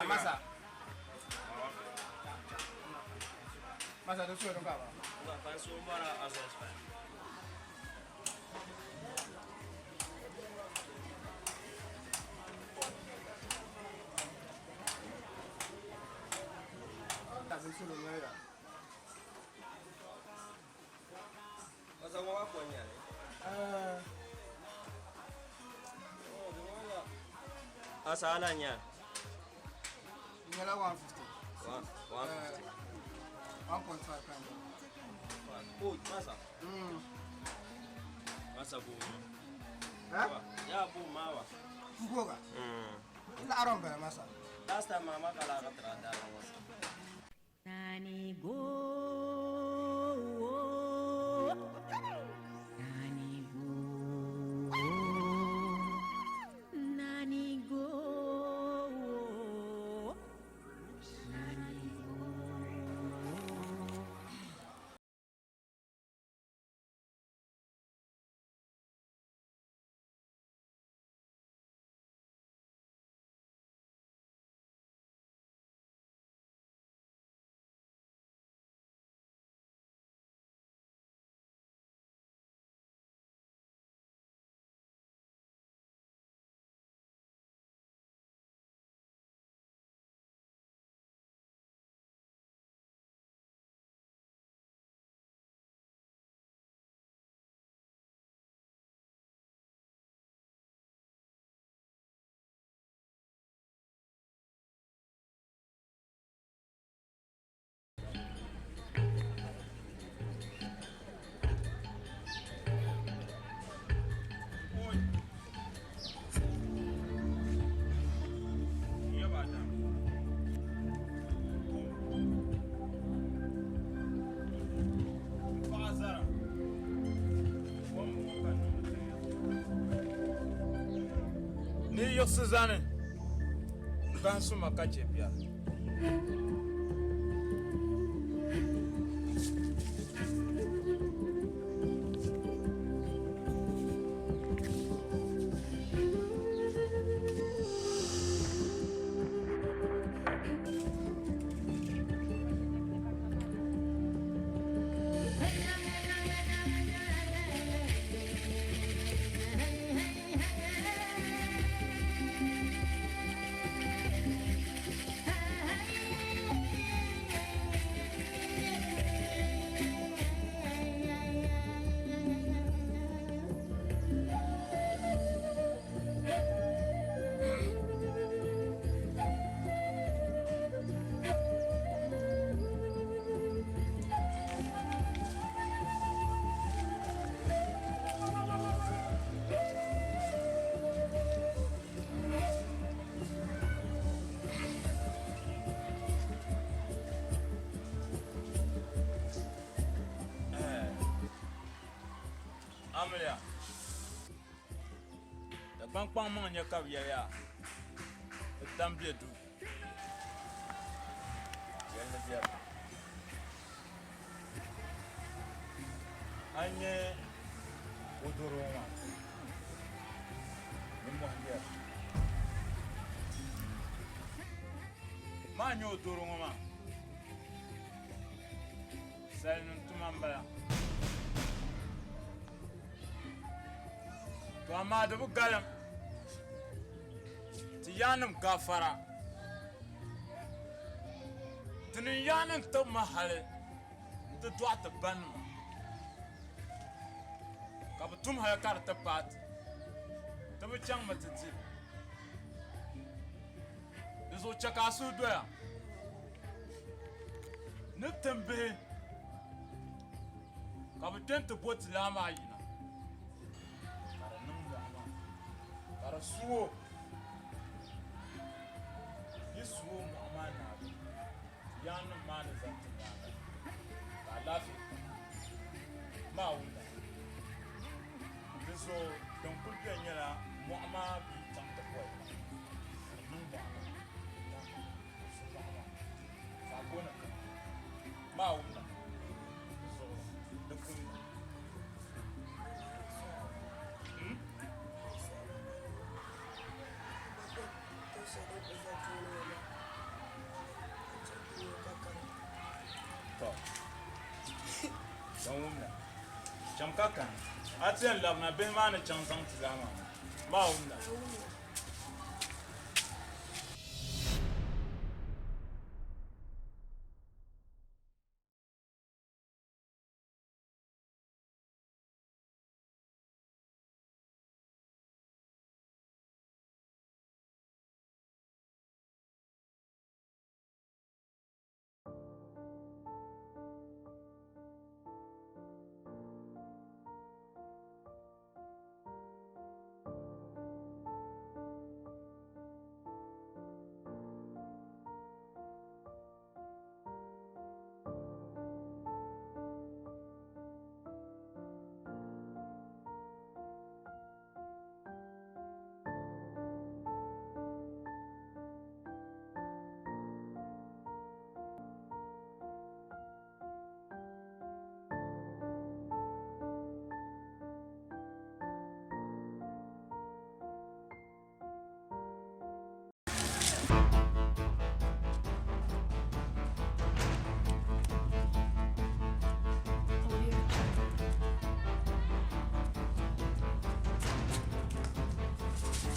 Masa. Masa do so don ka ba. Ta do so don ya. Masa ŋɔ maa ko n-nyɛ li? Eh. Asa ala n-nyɛ li? Nyɛla 150. 150. 1.5 kan. Oh, masa. Masa bu ma. Ha? Ya bu ma wa. Mboga. La aron bala masa. Last time mama kala ka tra da masa. Nani go, nani go, nani go, nani go. Ni yiɣisi zani n-bahi suma ka chɛ biɛri. Amiliya, Dagbaŋ kpaŋmaŋ n-nyɛ ka bɛ yɛli ya di dam be duu. Yɛli ni biɛri. A ni nya o doro ŋɔ maa, nimmɔhi biɛri. Maa nya o doro ŋɔ maa, salinim tuma m-bala. To amaa di bi galim ti yaannim gafara. Ti ni yaannim tibi ma hali nti dɔɣi ti banima, ka bɛ tum hali ka di ti paai ti, ti bi chaŋmi ti di li. Di zuɣu chɛ ka a suhu doya ni timbihi ka bɛ kpe nti bo tilaa maa yina, ka di niŋ mɔɣu maa, ka di su o. Yi su o mɔɣu maa naagi, yaannim maa ni zani ti nyaaŋa, ka alaafee pam maa wumda. Di zuɣu din kul beni nyɛla mɔɣu maa bi chaŋ ti boli ma, ka di niŋ mɔɣu maa ka di su mɔɣu maa zaɣ gooni kam maa wumda. Di zuɣu di kumda. Ban wumda. Cham ka kani. A ti yɛn labina bihi maa ni chaŋ zaŋ ti zaa maa. Maa wumda.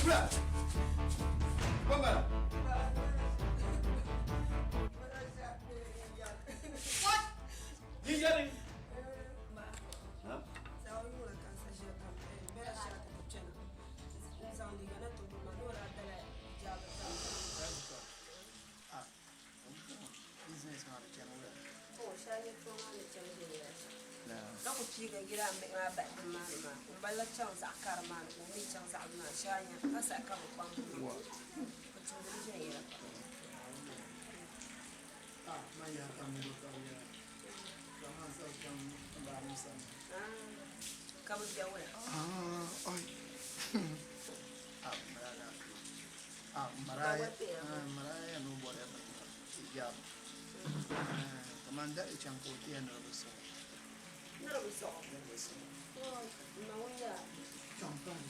Wula! Bambara! What? Yi yɛri. Ah, business maa bi chani wula. Ka ku piiga girambihi maa bahi bini maa ni maa ŋun bala chaŋ zaɣ kari maa ni ka o mi chaŋ zaɣ bili maa shee a nya ka saha ka bi kpaŋ o tumdi li viɛnyɛla pam. Ah, man yaa kam ni ka bi yɛra. Ka man sa chaŋ n baa sani. Ka bi bɛ wula? Ah, oi. Ah, maraya. Ah, maraya. Ah, maraya no bore ba. Hijab. Ah, kaman da chaŋ ka o ti yɛn ni di bi sɔɣi. Ni di bi sɔɣi. Ni di bi sɔɣi. Ma ŋun yaa. Chaŋ pahi.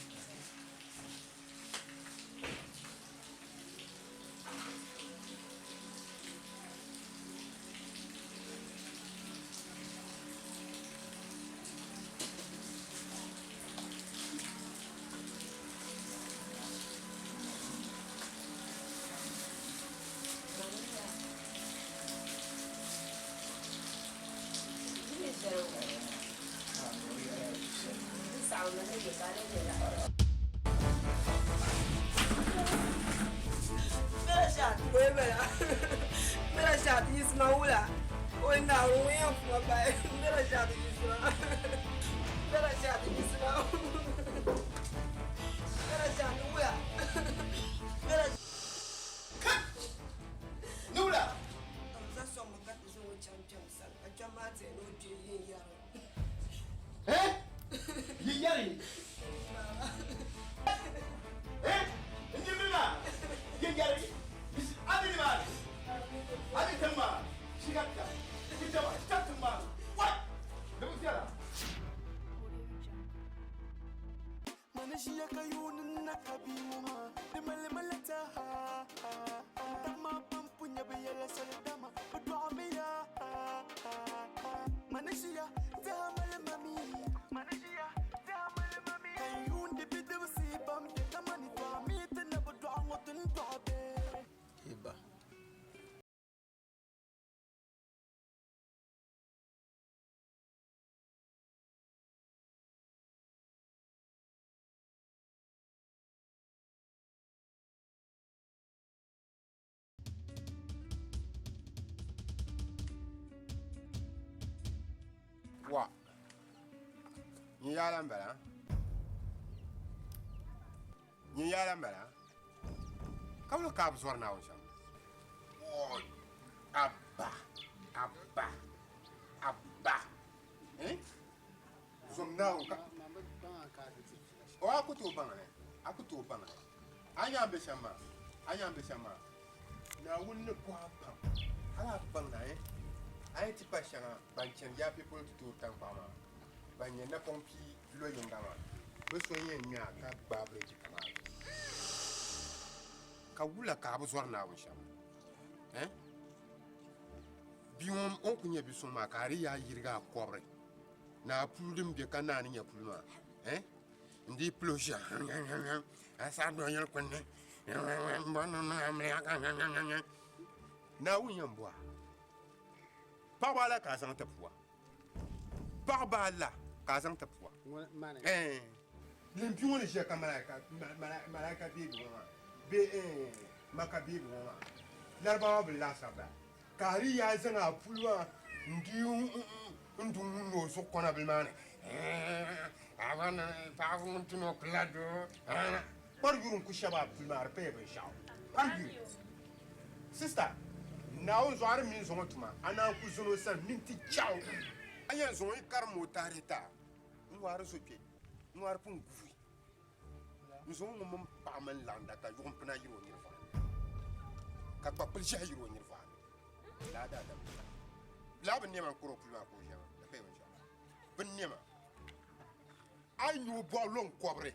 Nula! Eh? Yi yɛri. Eh? N nyimbi maa. Yi yɛri. Abi ni maa. Abi tiŋ maa. Shigata. Kijama. Kita tiŋ maa. What? Di bi viɛla. Iba. Wa. Nyi yaala m-bala. Nyi yaala m-bala. Ka wula ka a bi zɔri Naawuni shɛm? Oi! Abba! Abba! Abba! Eh? Zom Naawuni ka. O a ku tooi baŋ li. A ku tooi baŋ li. A nya m be shɛm maa? A nya m be shɛm maa? Naawuni ni bɔhi a pam. Hali a bi baŋ na, eh? A yi ti pa shɛŋa ban chani yaafe polo ti toori taŋkpaɣu maa, ban nyɛ napɔŋ pii lo yiŋga maa, bɛ so n-yɛn ŋme a ka gbaai bireeji ka maa zuɣu. Ka wula ka a bi zɔri Naawuni shɛm? Eh? Bia ŋɔ o ni ku nyɛ bi suŋ maa ka a di yaa yirigi a kɔbiri. Naa puli din be ka naa ni nya puli maa, eh? N dii pili o ʒiya, a saɣi doo yɛli kunni, Naawuni yɛn bo a. Paɣaba ala ka a zaŋ ti pua. Paɣaba ala ka a zaŋ ti pua. Eh. Limpi ŋɔ ni ʒiya ka malaika beebi ŋɔ maa bee maka beebi ŋɔ maa Laribawa bi laasabu bala. Ka a di yaa zaŋ a puli maa n-di n-du ŋun o zuɣu kɔna bili maa ni, Paɣaba ŋun ti ni o kula doo. Kpari yuri n-ku shɛba a puli maa, di paya binshɛɣu. Kpari yuri. Sista, Naawuni zuɣu a di mi n-zaŋ o tuma, a naan ku zani o sani minti chɛɣu. A yɛn zaŋ o yi karim o taarihi ti a, n-ŋmaari so kpe, n-ŋmaari pun guui. N zaŋ ŋun mini paɣa mini laɣinda ka yuɣim pina yiri o niriba ni, ka kpakpili ʒiɛhi yiri o niriba ni. Laa daadam biɛla. Laa bi nɛma n-kuri o puli maa ka o ʒiɛma, di paya binshɛɣu. Bi nɛma. A yi nya o bɔɣu lɔŋ kɔbiri,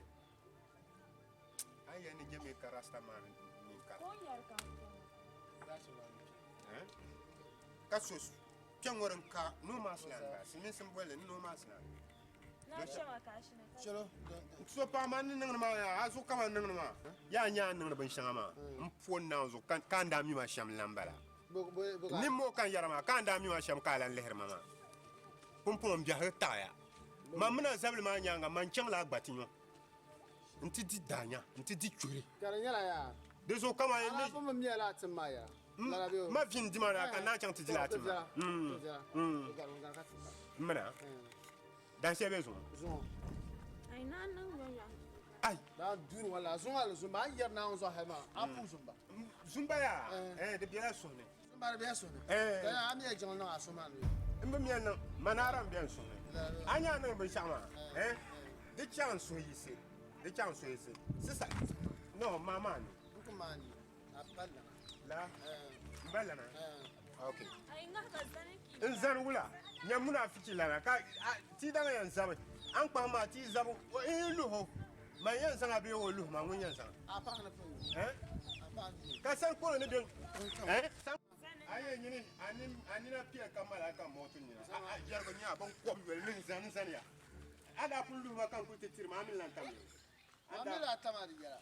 a yi yɛli ni Jamaica rasta man mini kara. Ka so kpɛŋŋo din ka no man's land bala, silimiinsi m-boli li ni no man's land. So paɣa maa ni niŋdi maa yaa a zuɣu ka man niŋdi maa yaa nya a niŋdi binshɛŋa maa n po n naawuni zuɣu ka n daa mi ma shɛm n lan bala nimmoo ka n yɛra maa ka n daa mi ma shɛm ka a lan lihiri ma maa pumpɔŋɔ n biɛhigu taɣiya man mini a zabili maa nyaaŋa man chaŋla a gba ti nyo n ti di daanya n ti di churi di zuɣu kaman ma vi n dima na ka n naan chaŋ ti dila a ti ma m mina Dan shɛli bɛ zuŋɔ. Zuŋɔ. Ai naa niŋ yɔyɔhi. Ai. Daa duri wala zuŋɔ ali zumba an yɛri naawuni zuɣu hali maa a puhi zumba. Zumba yaa eh di bela suhu ni. Zumba di bela suhu ni. Eh. Ka a mi ya jiŋli niŋ a suhu maa ni. N bi miya niŋ manaara n bɛ n suhu ni. A nya a niŋ binshɛɣu maa eh di chaŋ n suhu yiɣisi di chaŋ n suhu yiɣisi sisa no maa maa ni. N ku maa ni a pa lana. La n ba lana. Okay. N zani wula nyɛ munafiki lana ka ti daŋa yɛn zabi an kpaŋ maa ti zabi n yi luho man yɛn zaŋa bee o luhi ma ŋun yɛn zaŋa ka san kpolo ni bɛ a yɛn nyini a nina piɛli ka malaika mɔɣuti nina a jɛrigu nyɛ a bin kɔb yoli ni n zani zani ya a daa pun luhi ma ka n kuli ti tiri ma a mi lan tam yoli A mi la tam a di yɛla.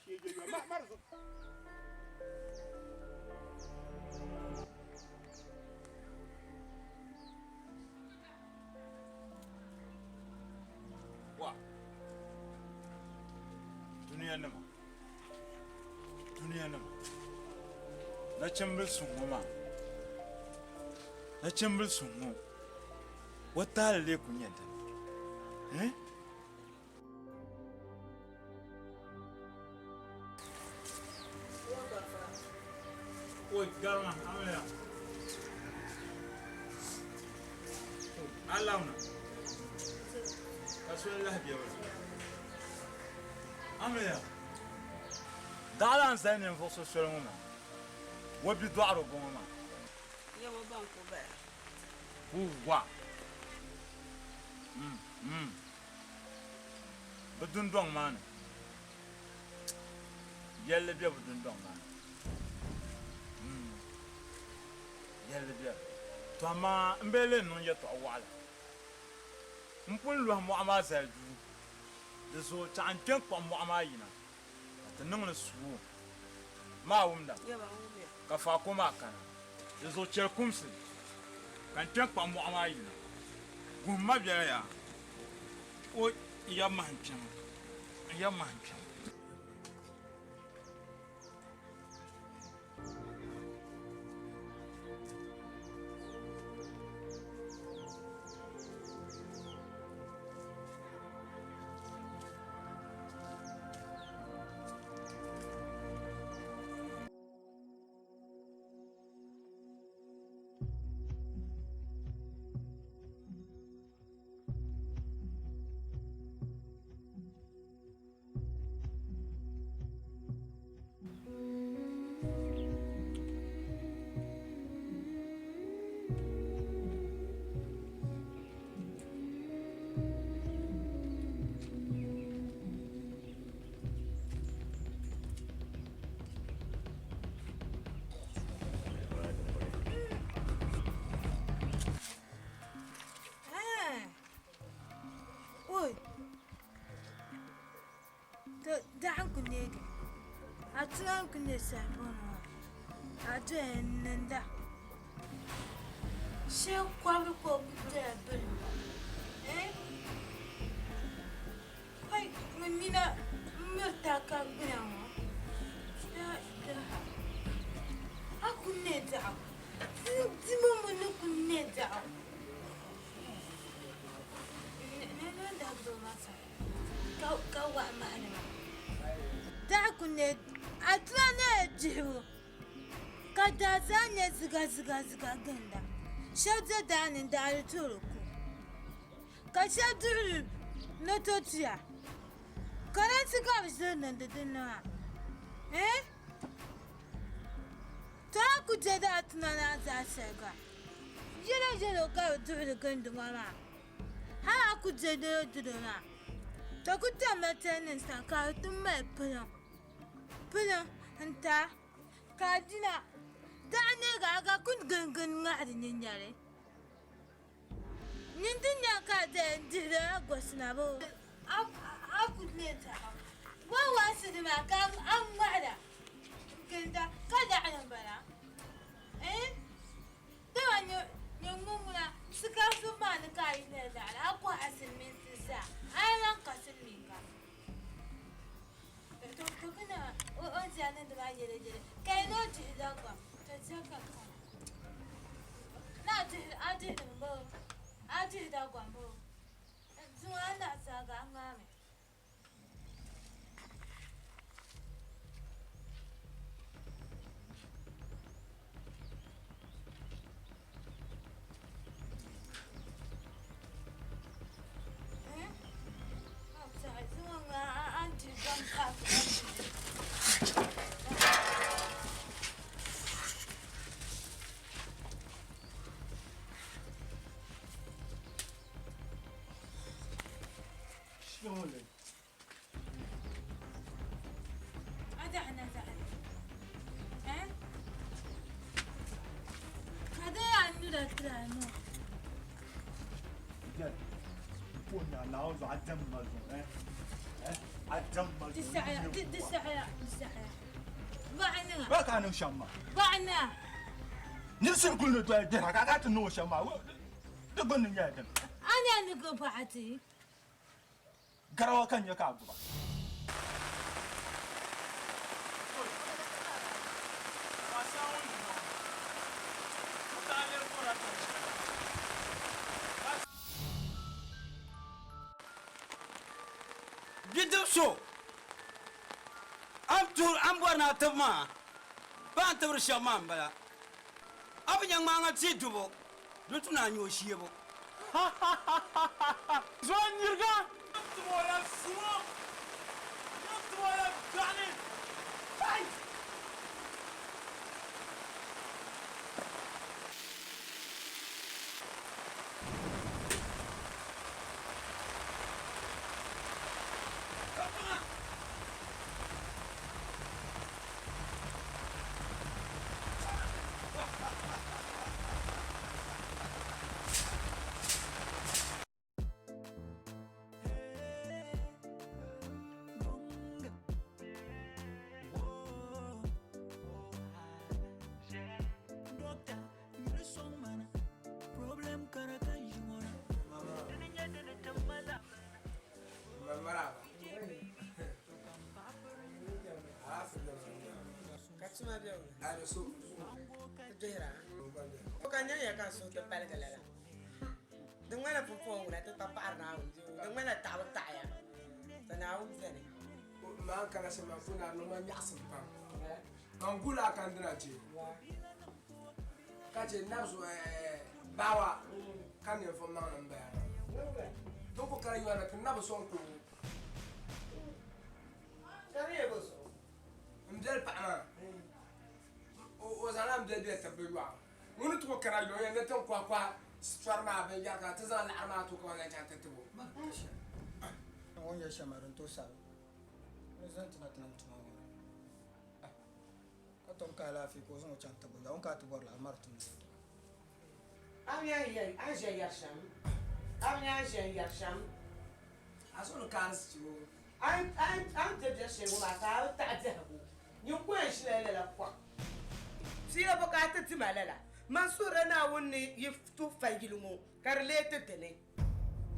Wa duniya nima duniya nima nachimbili suŋ ŋɔ maa nachimbili suŋ ŋɔ o taali lee ku nyɛ dini eh? Oi, garima, amiliya. Alawna. Ka soli lahi bɛ bi. Amiliya. Daɣila n zali ninvuɣ so soli ŋɔ maa. O bi dɔɣiri o bɔŋɔ maa. Yawɛ ba n-ku bala. Wuwa. Bɛ dundɔŋ maa ni, yɛlli be bɛ dundɔŋ maa ni. Yɛlli be ni. To amaa m bee lee niŋ yɛtɔɣ wɔɣila. M pun lɔhi mɔɣu maa zali duu, di zuɣu chaɣ n kpe n-kpuɣi mɔɣu maa yina ka ti niŋ li suo. Maa wumda, ka faako maa kana. Di zuɣu chɛli kumsi ka n kpe n-kpuɣi mɔɣu maa yina. Guhim ma biɛla yaa. O ya mahim kpɛma, n ya mahim kpɛma. A tuma n-kuli nyɛ saha bɔŋɔ maa, a doya n-niŋda. Shee kɔbiri ka o kuli doya birinda. Eh? Wai, ŋun nina m-miri taka gbuna ŋɔ. La ilaha. A kuli ne daɣu. Dimo ni kuli ne daɣu. Ka wahi mahali maa. Daɣu ku ne a tuma ne dihibu ka daa zaa nyɛ ziga ziga ziga ginda. Shɛba do daa ni n-daari tuuri ku ka shɛba duhiri loto tuya. Karanti ka bɛ ʒiri niŋdi dinni maa. Eh? To a ku je daa tuma maa zaa shɛli gba. Yɛlo yɛlo ka bɛ duhiri gindi ŋɔ maa. Hal a ku je dolo dolo maa, to ku tamla tɛli ni sa ka di ti mali piliŋ piliŋ n-ti a, ka a dina daɣu neeg a ka ku gingini ŋahiri nyinyari. Nyin di nya ka a daya n-dihiri a gɔsina boo? A ku leei daɣu. Waawaasi maa ka a ŋmahira n-ginda ka daɣu ni m-bala. Ɛɛn! Dama nyɛ ŋun ŋuna sikaasu maa ni ka a yi noli daɣiri a kɔhi a silimiinsi zaa, a yi lan ka silimiinga. To to kina o o diya niŋdi maa yɛlɛ yɛlɛ ka yi ni o dihi Dagbaŋ to diya ka kana. Na a dihi a dihi mi boo a dihi Dagbaŋ boo zuŋɔ a naɣi zaaga a ŋmaami. Ba ka niŋ shɛm maa. Niriba kuli ni doli dira ka a ka ti niŋ o shɛm maa di gbunni nyɛla dini. Garawa ka n nya ka a gbuba. Bidib so a ni tuhir a ni bɔri ni a tib maa bee a ni tibiri shɛba maa m-bala. A bi nya ŋmaaŋa tia dubu, di tu ni a nya o sheebu. Zuɣu nyiriga. Niŋ o la zuŋɔ. Niŋ o la biɛɣuni. Kai! Di ŋmanila pumpɔŋɔ ŋuna ti pa paɣiri Naawuni bee di ŋmanila taɣibu taɣiya ka Naawuni beni. Maa kana shɛm maa pun daa niŋ ma nyaɣisim pam. Man gul a ka n dina je ka che nabi so baawa ka ninvuɣ maŋli m-bala maa. Din ku kana yɔri ni ti nabi sɔŋ ka o M biɛli paɣa maa o zaŋla m biɛli biɛli tibbu yɔɣu. Ŋun ni ti ku kana yɔŋ yɛn ni ti ni kɔhi kɔhi sitɔri maa binyɛra ka ti zaŋ laɣiri maa ti o ka o zaŋ chaŋ ti tib o. O ni yɛli shɛm maa di ni tooi sabi ni zaŋ ti na ti niŋ tuma ŋɔ ni ka tom ka alaafee ka o zaŋ o chaŋ tibbu yaɣa o ni kana ti bɔri la a mari tumdi o tuma. A bi nya a ni ʒiya yɛri shɛm? A bi nya a ni ʒiya n-yɛri shɛm? A suhu ni kaari sichibo. A ni di biɛri shɛli ŋɔ maa ka a bi taɣi biɛhigu. Nyin ku yɛn ʒila lala kɔŋ. Bia bɔ ka a ti di ma lala? Man suhirila Naawuni ni yi tuhi fa yili ŋɔ ka di leei ti dini.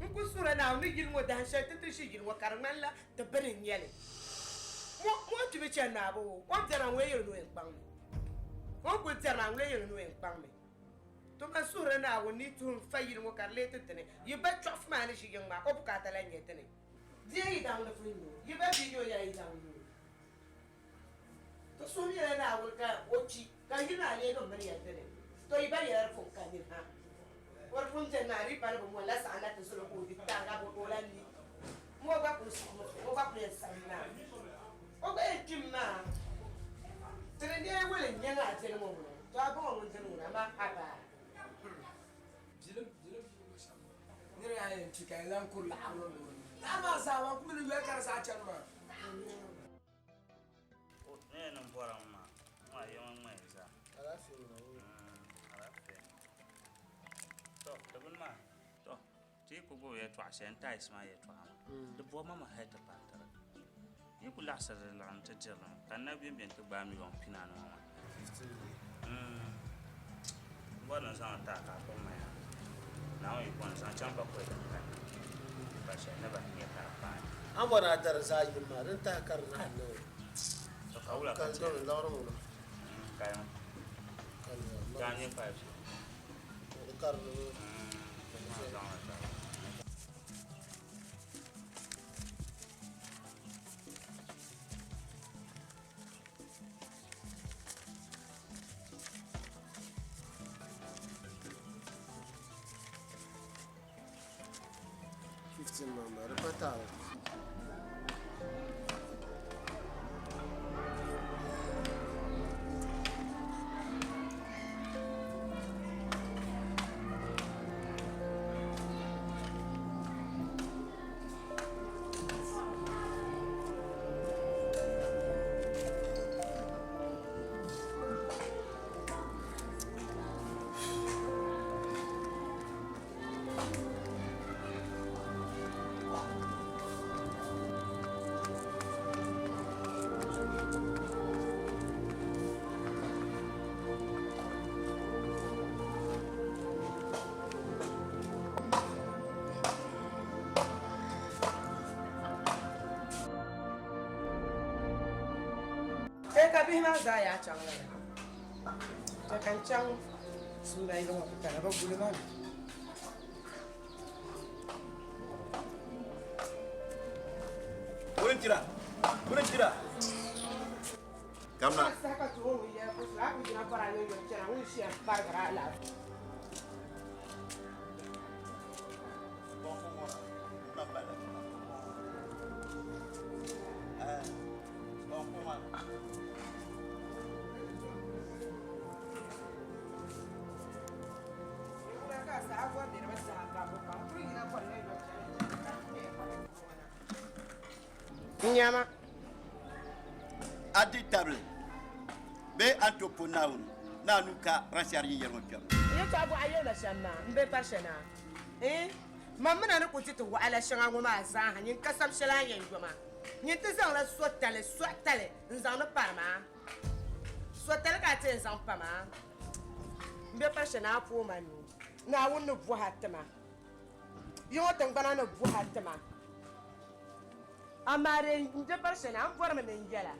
N ku suhirila Naawuni ni yili ŋɔ dahin shɛli ti ti ʒi yili ŋɔ ka di ŋmanila ti bini n-nyɛ li. Ŋɔ ŋɔ kpi bi chani maa bɔ? O ni bɛri maa ŋun lee yɛli ni o yɛn kpaŋmi. O ni kuli bɛri maa ŋun lee yɛli ni o yɛn kpaŋmi. To man suhirila Naawuni ni yi tuhi n-fa yili ŋɔ ka di leei ti dini. Yi ba chɔɣifu maa ni ʒi yiŋ maa, o bukaata lan nyɛ dini. Bia yi daŋ ni pun nyo, yi ba bia nyo nyɛla yi daŋ nyo. To suhu nyɛla Naawuni ka o kpi, ka yili maa leegi m mini ya dini. To yi ba nyɛla di pun ka nini ha. O di pun beni maa, di yi pa ni bɛ mɔnila saɣim na ti zali o ka o di tariga bɔ ka o lan li. M o gba kuli siɣimi, o gba kuli yɛn siɣimi maa. O gba yɛn kpimi maa. Ti di neei wali n-nyɛ a dini ŋɔ ŋuna, to a baŋ o ŋun dini ŋuna, amaa haba. Bilim, bilim Nira yaa yɛn kpi ka yi lan kuri laɣiri niŋdi o ni. Laɣiri maa zaa maa ku mi ni yoli ka di zaa chani maa. N yɛn niŋ bɔra ŋɔ maa, ŋɔ a yɛma ŋmaya zaa. Alaafee ŋɔ o. Alaafee. To, di bini maa, to, ti yi ku gbubi yɛltɔɣa shɛli n-taayisi maa yɛltɔɣa maa, di bɔbi ma mi hali ti paai tariga. Yi ku laɣisiri di liɣiri nti diri li mi, ka n na bembe nti gbaai miliɔn pinaanu ŋɔ maa. M bɔri ni n zaŋ li ti a ka a kpuɣi ma yaa. Naawuni yi bɔni, zaŋ chaŋ bakɔi din kani pa shɛli ni bahi nya ka a paai. A ni bɔri ni a dari zaa yim maa, din tahi ka di nahi niŋ. To ka wula ka Ka chɛ? dɔni liɣiri ŋuna. Kayima. Ka liɣiri Daa nyɛ 5. Di karili mi. Maa zaŋ li ti a. Fifteen maa m-bala, di pa taali. Ee ka bihi maa zaa yaa chaŋ lala. Chɛ ka n chaŋ suuna yili ŋɔ ti kana bɛ guli ma mi. Wurin jira, wurin jira. Kamna. Saha ka tuhi ŋun yɛli ka a ku yina bɔri a yɔyɔ chana ŋun ʒiya m-parigiri alaafee. Nyama. A di tabili bee a ni tooi po Naawuni ni a nuu ka Rashia yi yɛli ŋɔ kpɛm. Yɛtɔɣa bɔɣa yɛlima shɛm maa m-be parisha naa. Iin, man mi na ni ku ti ti waɣila shɛŋa ŋɔ maa zaa ha, nyin ka sam shɛli a ni yɛn yo ma. Nyin ti zaŋla sotali, sɔɣitali n-zaŋ di pari ma. Sotali ka a ti yɛn zaŋ pa ma. M be parisha naa pooi ma nuu. Naawuni ni bɔhi a ti ma. Yi ŋɔ tiŋgbana ni bɔhi a ti ma. Amaa dee n be parisha naa, m bɔrimi ni n yɛl a.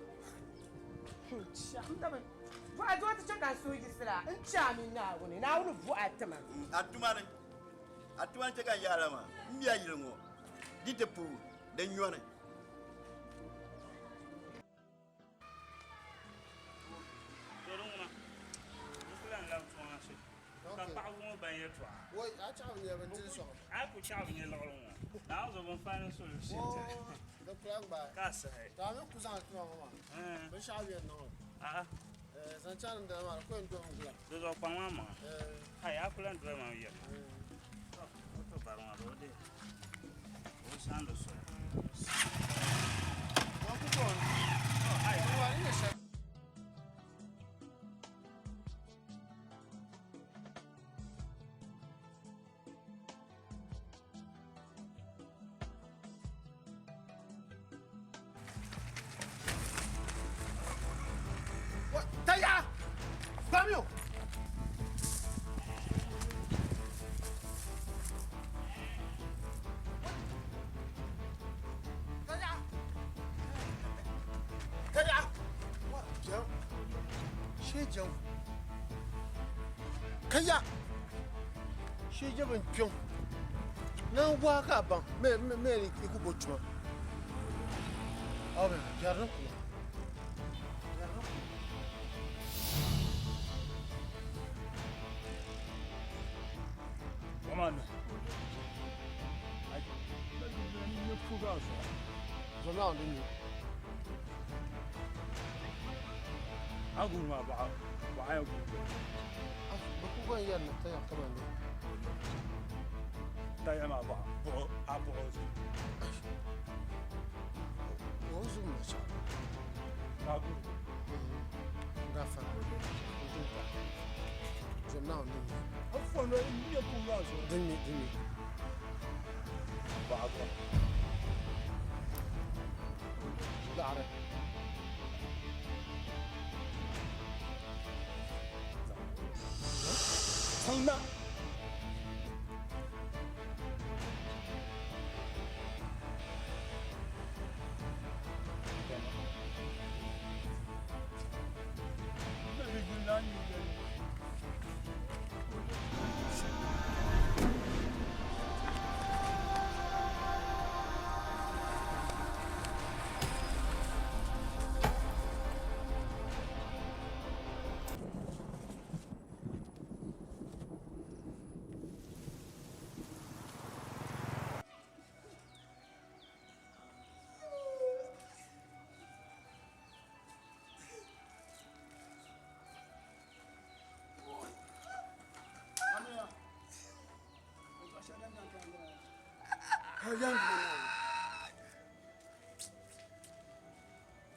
Bɔha doo ti chɛ ka n suhu yiɣisira, n chɛ a mini Naawuni. Naawuni bɔhi a ti ma. A tuma ni, a tuma ni chɛ ka n yaɣi la maa, m mi a yili ŋɔ, di ti puui, di nyɔni. To di ŋuna, n ku lan labi tuma maa shee, ka paɣiba ŋɔ ban yɛtɔɣa. Woi, a chaɣ bi nya bɛ ni dili sɔŋ. A yi ku chaɣ bi nya liɣiri ŋɔ, Naawuni zuɣu bɛ ni faai ni soli shee ti. Di ku lan gbaai. Ka a sahi. To a mi ku zaŋ li tima ŋɔ maa, binshɛɣu bɛ yɛn niŋ li. A'a. Zaŋ chaŋ dindali maa, di ku yɛn domi gula. Di zuɣu kpaŋ maa maŋa. Hai, a ku lan doli ma yɛm. To, o to bari ŋɔ, di o deei. O saandi soli. Ŋɔ ku tooi. To, hai. Ŋɔ maa, di nyɛ shɛli. Gbami o. Kaya. Wa jẹun. Ṣé jẹun? Kaya. Ṣé jẹun kpiɔŋ? Nan waa ka baŋ mɛ mɛ mɛ i ku bo tuma. Aw bɛ jari ni kuma. Come on. Zɔnna di ni. Aguru ma baɣa baɣa ya guru. Ba ku gɔn yɛri ni taya kama ni. Taya ma baɣa buɣu a buɣu zu. O zu ma cha. Aguru. Gafara. Ndinta. Zɔnna di ni. Afɔ no nye puga zo. Dinni dinni. Baɣa gɔ. Laɣari. Sanna.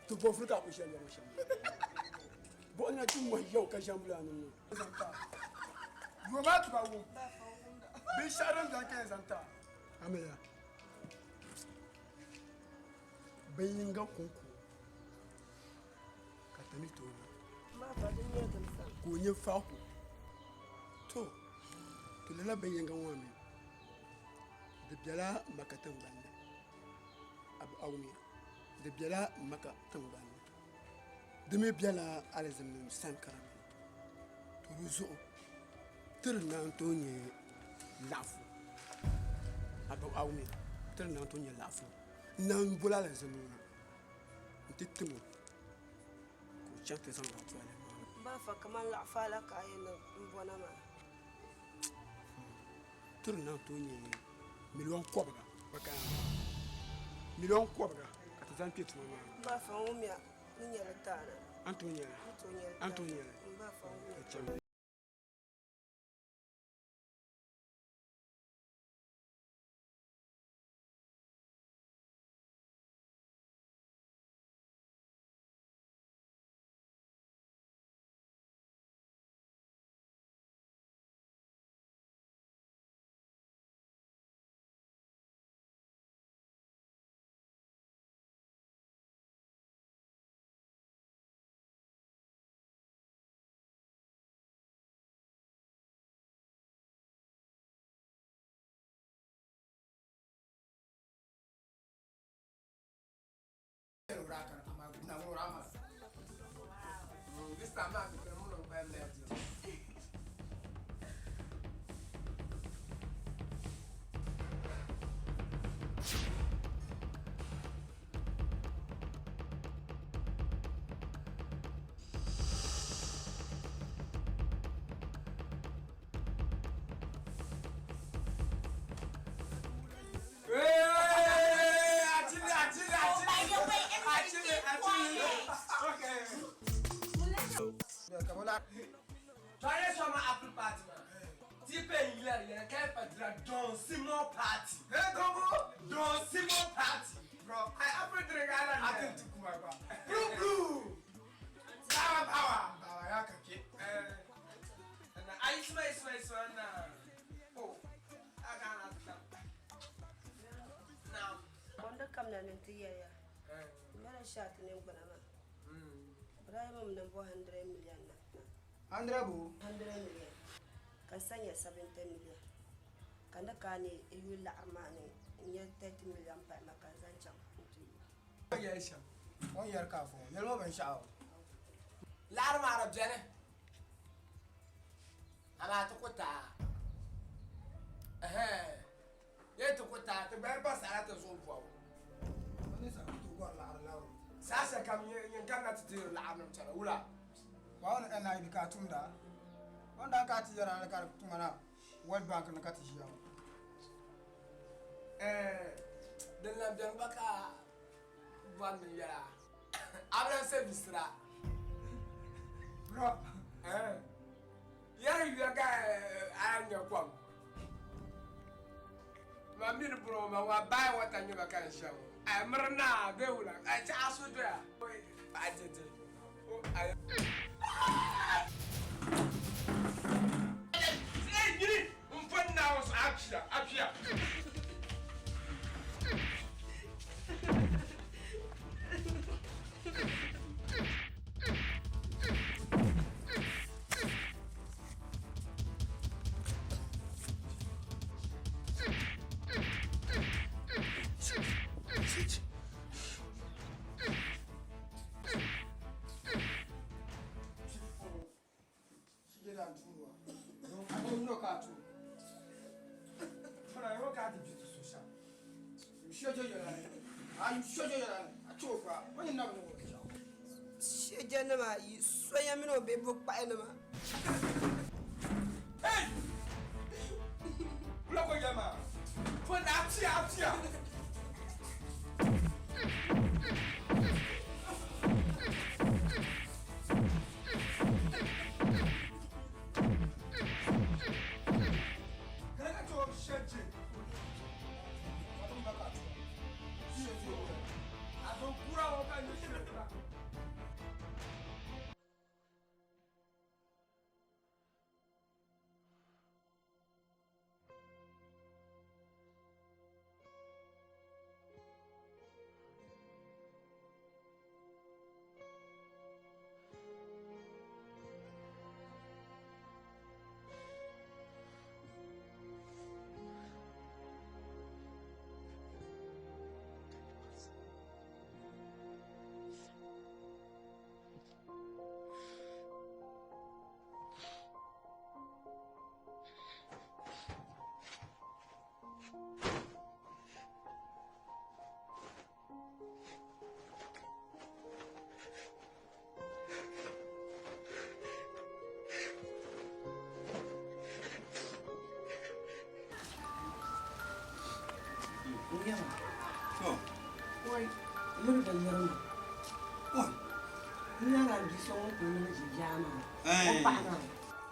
Tu bɔ furu ka ko shɛli yɔrɔ shɛli bɔ na ti mɔ yɛw ka ʒɛn bila ni Yoma tuba wum. Binshɛɣu din zaŋ ka zaŋ ta. Amina bin yinga konko ka tami tooni ka o nyɛ faako to to lala bin yinga ŋɔ mi di biɛla maka tingbani ni abu awumiya di biɛla maka tingbani ni di mi biɛla alizimnim sankara ni to di zuɣu tiri naan tooi nyɛ laɣafu abu awumiya tiri naan tooi nyɛ laɣafu n naan boli alizim ŋɔ n ti tim o ka o chaŋ ti zaŋ laɣafu maa Ba fa kaman laɣafu la ka a yɛn n bɔna maa. Tiri naan tooi nyɛ miliɔn kɔbiga miliɔn kɔbiga ka ti zaŋ kpɛ tuma maa ni. Ba fa n wumiya ni nyɛli taana. An tooi nyɛli? N tooi nyɛli. An tooi nyɛli? Ba fa n wumiya. Ka chɛmi. This time I'm going to buy left. Don Simon party. Hey, Gombo. Don Simon party. Bro, I apple drink island. I think to Kumaba. Blue, blue. Power, power. Power, ya kake. Eh. Na isma isma isma na. Oh. Aka na ta. Na. Wanda kam na nin ti yɛya. Mala shaati nin gbuna maa. Ibrahim min bo 100 million na. 100 bo? 100 million. Ka n sa nya 70 million. Ka ni ka ni yu laɣiri maa ni n nya 30 million pahi ma ka n zaŋ chaŋ n-ti yu. O ni yɛli shɛm, o ni yɛri ka a fo, yɛlimi o binshɛɣu. Laɣiri maa di beni, amaa ti ku taai. Ɛhɛn, yee ti ku taai, ti gba yi pa saɣila ti zuɣu bɔbu. O ni saɣi ti gɔri laɣiri la o. Saha shɛli kam nyin kanna ti deeri laɣirinim chana, wula? Bawo ni NIB ka a tumda? O ni daa ka a ti yɛra hali ka di tuma na World Bank ni ka ti ʒiya ŋɔ. Ɛɛn, din lan beni gba ka bɔri ni n yɛl a, a bi lan sɛvisira. Bro, ɛɛn, yɛri yuya ka a lan nya kom. Man mi ni bɔrɔ ŋɔ maa, wa buy water nyɛ ba ka n shɛm. Ai miri naa bee wula, ai chɛ a suhu doya. Paɣa dede, o ai. Ei nyini, m poni Naawuni zuɣu a kpiya, a kpiya. Shɛjanima ayi soya mini o bihi bukpaɣinima.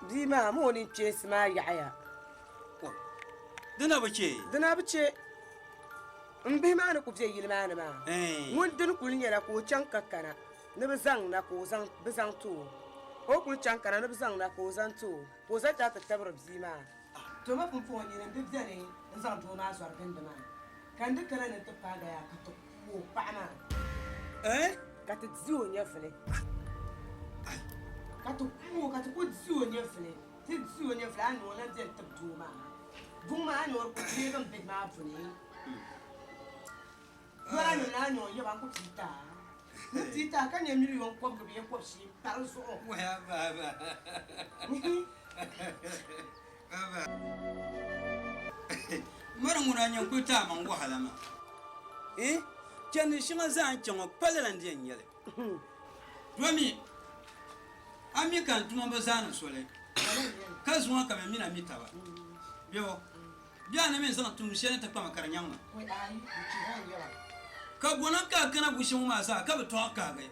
Bia maa ma o nini kpeensi maa yaɣiya. Dina bi chɛ. Dina bi chɛ. N bihi maa ni ku be yili maa ni maa, ŋun dini kuli nyɛla ka o chaŋ ka kana ni bɛ zaŋ na ka bɛ zaŋ ti o. O kuli chaŋ kana ni bɛ zaŋ na ka o zaŋ ti o, ka o zaŋ chaŋ ti tabiri bia maa. To ma pumpɔŋɔ nyini n-di beni n-zaŋ doo maa zɔri gindi maa, ka n di kana ni n ti paagi a yaa ka ti ku o paɣa maa, ka ti di o nyɛvili, ka ti ku o, ka ti ku di o nyɛvili, ti di o nyɛvili, a ni o lan beni tib doo maa. Buŋ maa a ni o di ku deegi m bihi maa buni. Lɔra nim na a ni o yaba n ku pii ti a. N pii ti a ka nyɛ miliyon kɔbigi bee kɔbishii m-pa di zuɣu. Miri ŋuna n-nyɛ n-kuli ti a maŋ wahala maa. Eh, chandi shɛŋa zaa n-chaŋ ŋɔ pa lala n-di yɛn nyɛli. Domi a mi ka n tuma bi zaani soli, ka zuŋɔ ka bɛ mini a mi taba. Bebo, bɛ a ni mi zaŋ tuun shɛli ti kpa ma ka di nyaŋ ma. Ka bɔna ka a kana bushɛm ŋɔ maa zaa ka bi tɔɣi kahigi.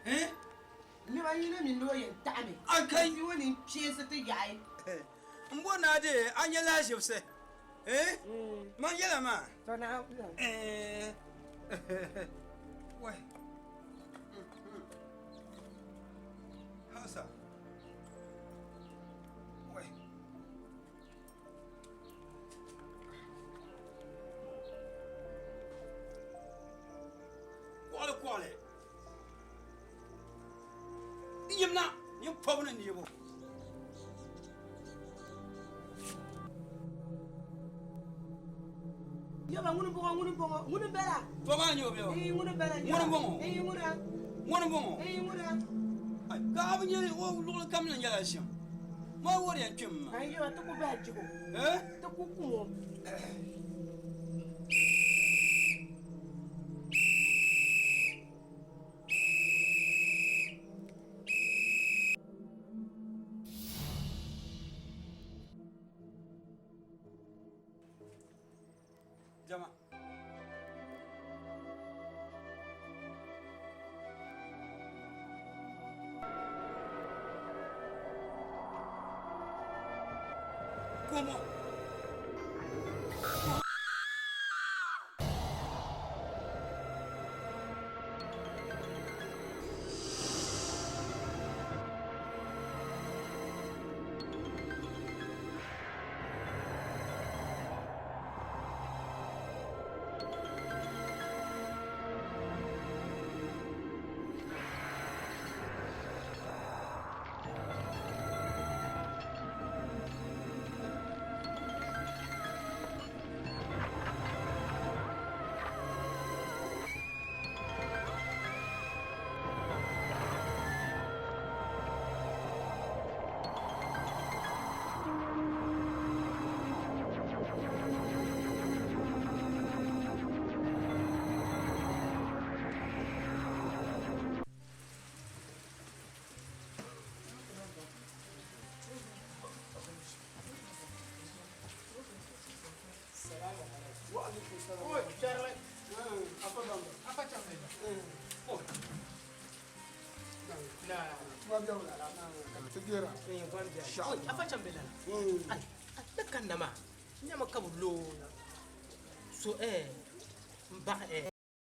Eh? Niriba yino mi ni o yɛn taɣimi A kai. ka ti o nini kpeensi ti yaɣi. M bo ni a deei a nya lahaʒibisi. Eh? Man yɛla maa. Tɔ naa. Eh. Wai. Hausa. Wai. Kɔɣili kɔɣili. Yimna. pɔbu ni neebu. Yaba ŋuni bɔŋɔ ŋuni bɔŋɔ ŋuni bala. To maa nyɛ o bɛ o. Ee ŋuni bala. Ŋuni bɔŋɔ. Ee ŋuna. Ŋuni bɔŋɔ. Ee ŋuna. Ka a bi nyɛ o luɣuli kam na nyɛla shɛm. Maa wari yɛn kpɛm ma. Ayi yaba ti ku bahi jibu. Eh? Ti ku kum o. Jama. Como? Oi, Charlie. Afa bamba. Afa chamela. Oh. Na. Tuma biya wala. Ka ti gera. Oi, afa chambela. Ai, ne kan na ma. Nyama ka bu lo. So eh mba eh.